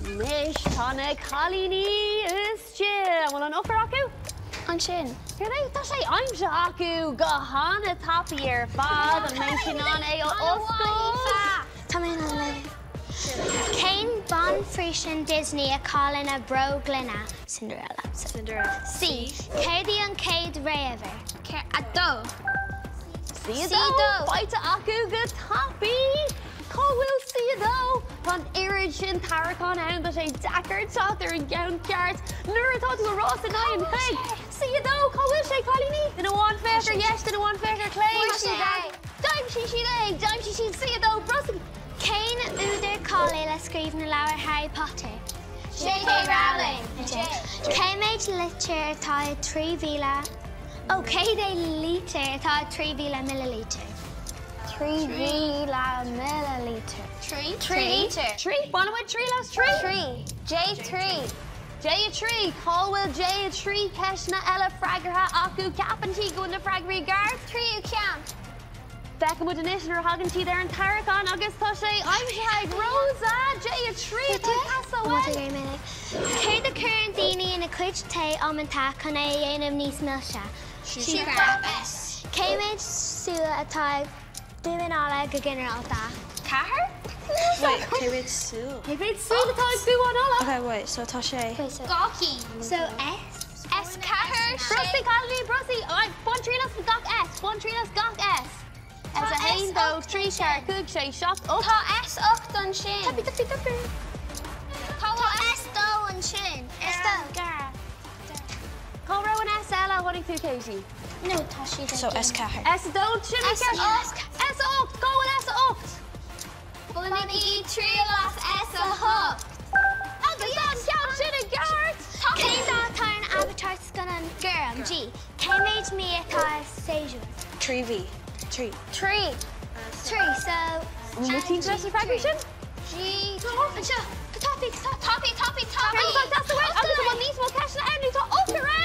Anois tá na cailíní istigh. An bhfuil an eochair acu? Ansin. Céard é? Tá sé aimsithe acu go han-tapaidh ar fad. An mbeidh siad in ann é a oscailt? Tá mé in ann léamh. Cén banphrionsa Disney a chailleann a bróg gloine? Cinderella. Cinderella. C. Céard í an chéad réamhuimhir? 2. C2. Faighte acu go tapaidh. Cá bhfuil C2? Tá an oiread sin tarraiceán ann, tá sé deacair teacht ar an gceann ceart nuair atá tú ag rás in aghaidh an chloig. C2, cá bhfuil sé, cailíní? Duine amháin féach ar dheis, duine amháin féach ar chlé. D'aimsigh siad é! D'aimsigh siad C2, brostaigh! Cén údar cáiliúil a scríobh na leabhair Harry Potter? J.K. Rowling. Cé mhéad litir atá i 3,000 Ó, cé mhéad lítear atá i 3,000 millilítear? 3,000 millilítear. 3. 3 lítear. 3. Baineann muid triail as 3. 3. J 3. J 3. Cá bhfuil J 3 ceisteanna eile freagartha acu? Ceapann siad go bhfuil na freagraí gar. Tríú ceann. Feicfidh muid anois nuair a thagann siad ar an tarraiceán agus tá sé aimsithe ag Rosa! J 3 atá ag teastáil uainn. Céard a chuireann daoine ina gcuid tae amanta chun é a dhéanamh níos milse? Siúcra. S. Cé mhéad súil atá ag damhán alla go ginearálta? 4? Wait, cé mhéad súil? Cé mhéad súil atá ag damhán alla? Okay, wait, so tá sé. 2 cinn. So S. S 4, 6. Brostaigh, cailíní, brostaigh! Bain triail as gach S! Bain triail as gach S! S 1, 2, 3, 4, 5, 6, 7, 8. Tá S 8 ansin. Tapaidh, tapaidh, tapaidh. Tá S 2 ansin. S 2. Cá raibh an S eile a chonaic tú, Katie? No, tá siad So S 4. S 2, sin an ceart. S 8, cá bhfuil S 8? Bainigí triail as S 8. Agus tá an ceann sin i gceart! Cén dath atá ar an Avatar scannán Gorm? G. Cé mhéad mí atá i séasúr? 3 mhí. 3. 3. 3, so. An bhfuil cinnte leis na freagraí sin? G. Anseo! Go tapaidh, go tapaidh. Tapaidh, tapaidh, tapaidh! Agus an bhfuil níos mó ceisteanna ann nó tá eochair ann?